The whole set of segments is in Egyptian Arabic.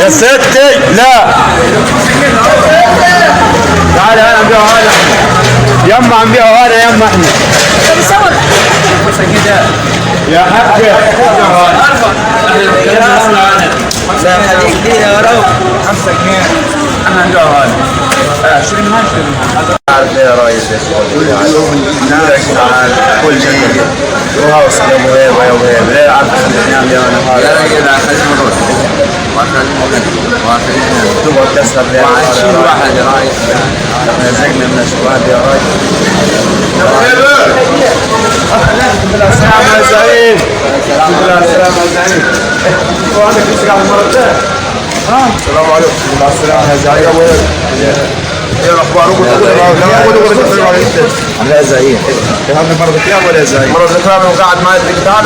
يا ستي لا تعالى انا نبيعه هذا يما نبيعه هذا يما احنا يا حاج لا خليك لينا يا رب 5 جنيه احنا نبيعه هذا 20 ما عارف ليه يا ريس كل شيء وهاوس يا ابو هيبة يا ابو هيبة ليه عارف يا نهار يا راجل خلينا نروح تقعد تسهر ليه وعشرين واحد يا ريس نزقنا من الشباب يا راجل السلام يا زعيم السلام يا زعيم وعندك لسه قاعد المرة الثانية. السلام عليكم. السلام يا زعيم. ايه الاخبار؟ لا زعيم هذا مرة الكلام ولا زعيم؟ مرة الكلام وقاعد معي تعال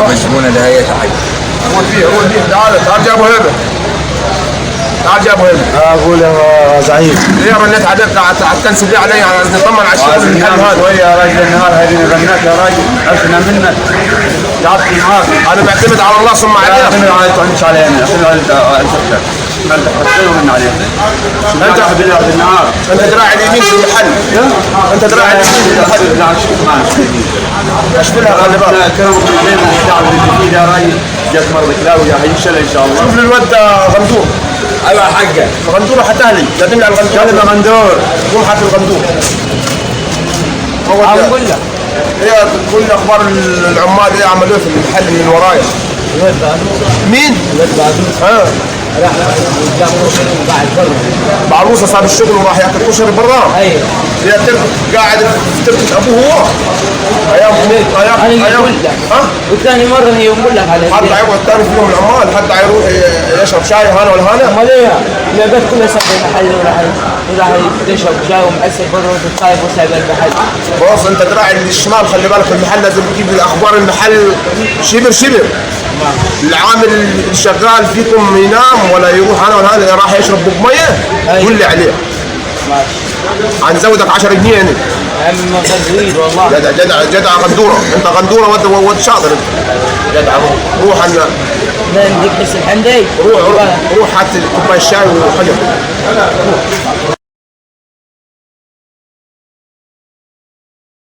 مجنونة لهي تعال روح فيه روح فيه تعال تعال يا ابو هيبة تعال يا ابو هيبة. اقول يا زعيم ليه رنيت عليك تنسب لي علي نطمن على الشغل الحل هذا شوية يا راجل النهار هذه غناك يا راجل عرفنا منك تعبت معاك. انا بعتمد على الله ثم عليك. اعتمد على تعتمدش علينا اعتمد على انت ما انت حطيته من عليك انت بالله بالنهار. انت دراع اليمين في المحل. انت دراع اليمين في المحل. لا شوف معك اشتريها خلي بالك. كرمك علينا الشعب الجديد يا راجل جاك مرض كلاوي يا هيشل ان شاء الله. شوف لي الواد غندور. ايوه حقه الغندور حتهلي لازم على الغندور. كلمة غندور قوم حط الغندور. عم اقول لك هي كل اخبار العمال ايه عملوه في المحل من ورايا. الواد بعروسه. مين؟ الواد بعروسه. راح قدام وقاعد برا. بعروسه صار الشغل وراح ياكل كشري برا. ايوه. هي قاعد في تركة ابوه هو. ايام ايام ايام ها؟ والثاني مرة هي نقول لك على حتى يقعد ثاني فيهم العمال حتى يروح يشرب شاي هنا ولا هنا. امال ايه؟ البيت كله ساب المحل وراح تشرب شاي ومعسل برا وتتخايف وسايب المحل. بص انت دراعي الشمال خلي بالك في المحل لازم تجيب الاخبار المحل شبر شبر. العامل الشغال فيكم ينام ولا يروح هنا ولا هنا راح يشرب بوب مية قول لي عليه. ماشي. هنزودك 10 جنيه يعني. يا عم تزويد والله. جدع جدع جدع غندوره، انت غندوره واد شاطر انت. جدع روح عنا. لا نديك بس الحندي. روح روح روح هات كوباية شاي وحجر. روح.